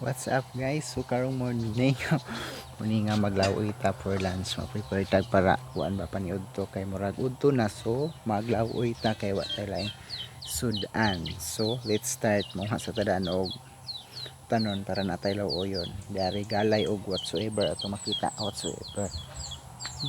What's up, guys? So karong morning, muni nga maglaoy ta for lunch, ma-prepare tag para kuan ba, paniudto, kay murag udto na, so maglaoy ta kay wa tay laing sudan. So let's start mo sa tadaan og tanon para natay laoyon. Dari galay og whatsoever ato makita, whatsoever.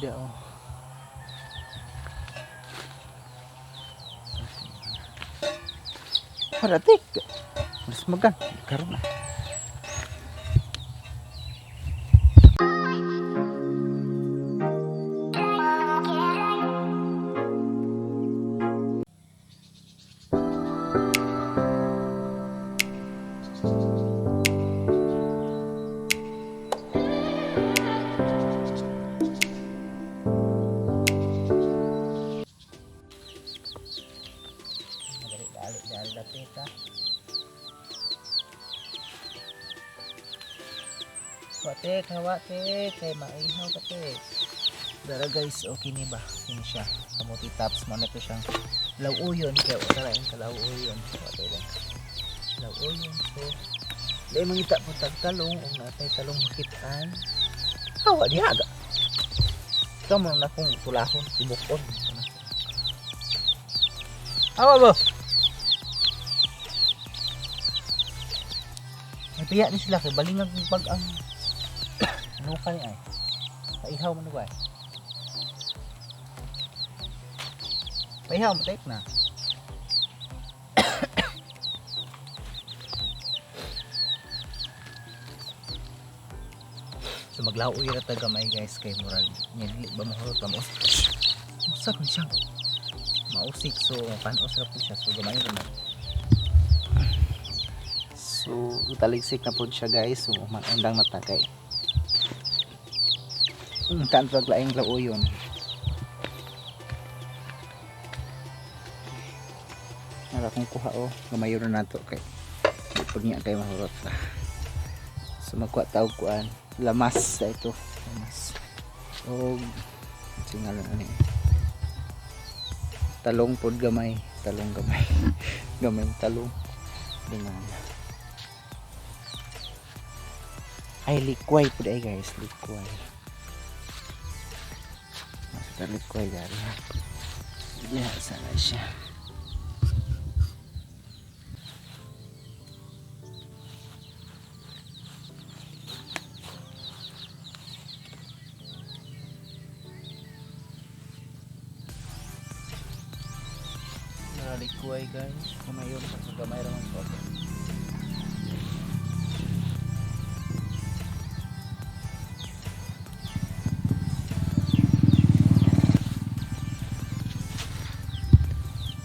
Dao. Paratik. Mas magan karon na. Dali, dali, dali, dapit ah. Wate, kawate, kay maihaw ka te. Dara guys, okay ni ba? Kini siya. Kamuti tops mo na to siyang lauyon kay utarain ka lauyon. Wate lang. Lauyon, so dai mangita po tag talong ug natay talong makitaan. Hawa diha ga. Ikaw mo na kung tulahon, tibukon. Hawa ba? May piya ni sila kay balingag ng pag ang ano kay ay. Paihaw man ba? Paihaw mo take na. So maglaoy ra ta gamay guys, kay murag nya dili ba mahurot ba mo. Usa kun siyang mausik, so panos ra po siya, so gamay ra na. So taligsik na pod siya guys, so magandang natakay. Taan pag laing lauyon. Nara kong kuha oh, gamayo na nato kay di pud niya kay mahurot na. So magkuha tawag kuan, lamas sa ito, lamas. Og singalan ani. Talong pod gamay, talong gamay. Gamay talong. Dengan. Ay, likway pod ay guys, likway. Nasa likway dari ha. Diha sana siya. Likway guys, kamayon sa gamay ra man po.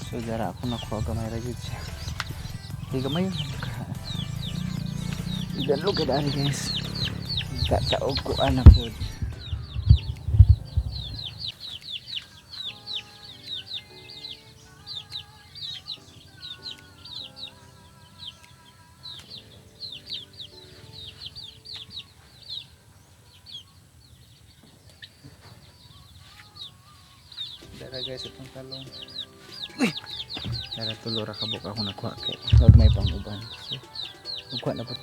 So dara ako nakuha, gamay ra jud siya. Di gamay yun. Dalo ka dari guys. Kataog ko anak po. Dara guys, itong talong. Uy! Dara tulo ra kabuk ako nakuha kay wag may pang-uban. So, kuha na po.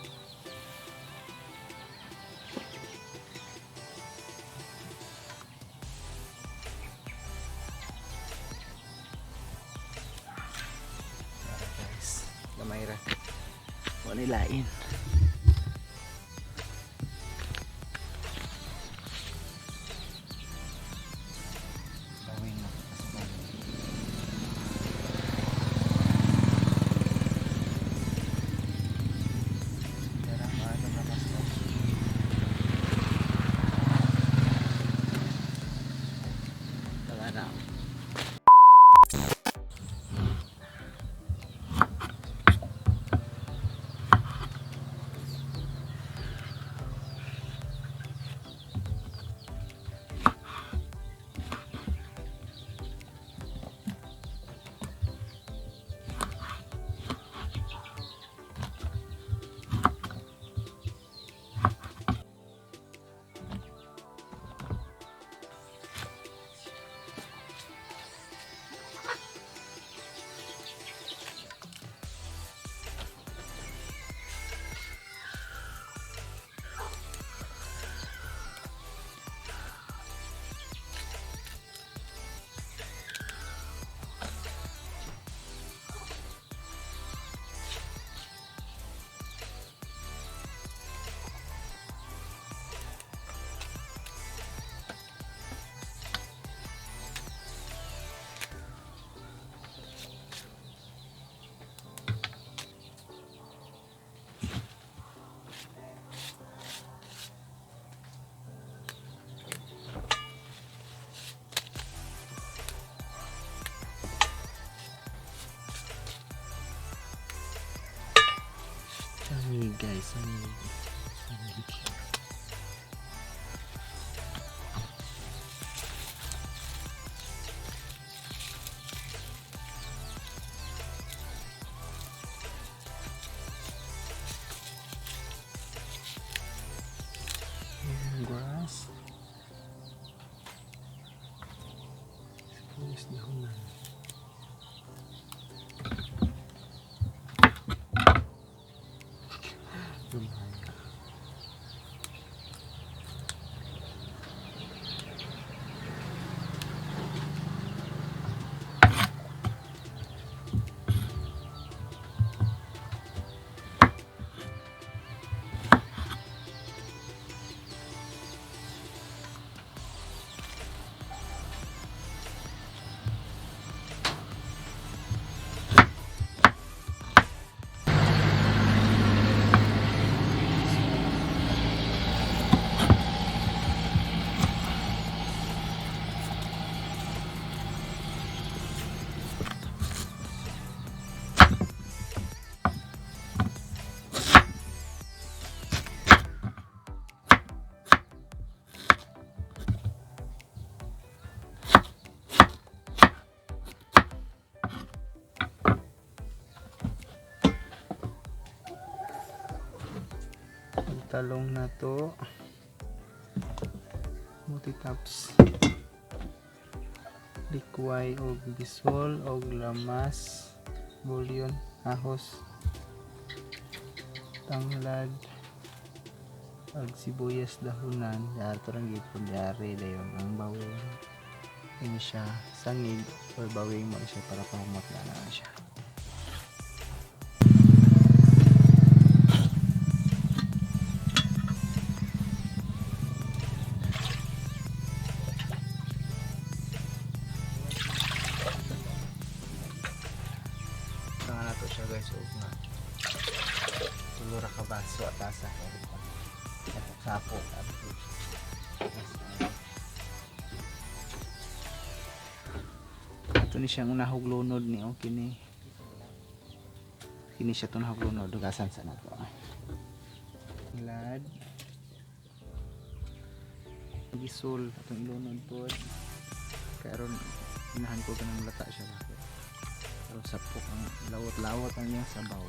Dara guys, gamay ra. Wa ni lain. Gawin na sa Dara maano na mas. Wala na. Sangig, guys, sangig. Sangig. Grass. Sibuyas dahonan. Gamay. Ang talong na to. Multitops. Likway og bisol og lamas. Bulyon, ahos. Tanglad. Ag sibuyas dahunan. Yari to lang gipon. Yari dayon ang bawing. Ini siya sangig or bawing mo siya para pahumot na na siya. Tanga na to siya, guys, og nga tulo ra ka baso at asa sapo. Ato ni siyang unahog lunod ni, oh, kini kini siya tunahog lunod, dugasan sa nato. Glad gisol atong ilunod pod karon, inahan ko kanang lata siya ba pero sapok ang lawot-lawot ang iyang sabaw.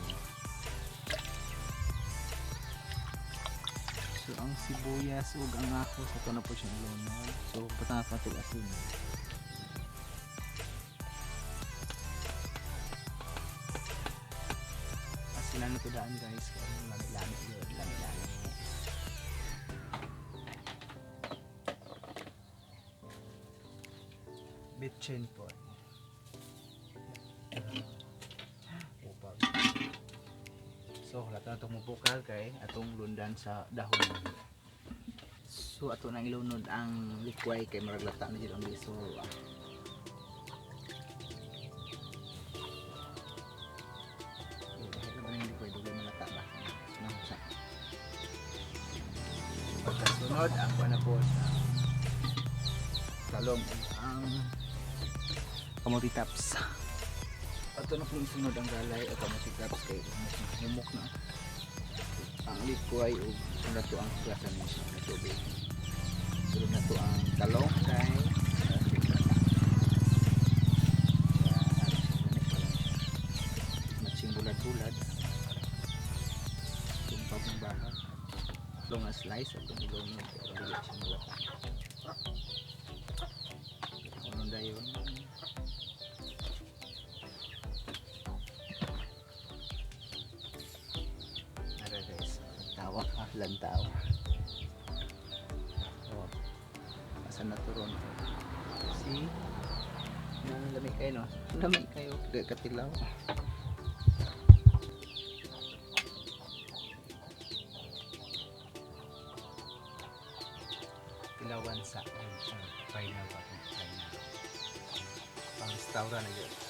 So ang sibuyas ug ang ahos ato na po siyang ilunod. So butang pa ito asin. Asinan na to daan, guys, kaya lami-lami yun, lami-lami. Bitchin po. Upag. So, wala na itong mubukal kay atong lundan sa dahon. So, ato nang ilunod ang likway kay maraglata na dyan ang bisol. Ah. Eh, ba yung likway, dugay malata ba? Sunod sa. Pagkasunod, ang kuha na po sa talong ug ang kamote tops. Ato na pong isunod ang galay o kamote tops kay humok na ang likway ug sunod to ang klasan mo siya na tubig. Sunod na to ang talong kay matching bulad-bulad itong bagong bahat long nga slice atong ilunod pero dili siya malata. Ano dayon? Ara, guys, tawa ka, lantaw. Oh. Asa na to ron? See? Na lami kayo, no? Lami kayo, katilaw. Tilawan sa final ba? Final. Pang restaurant na yun.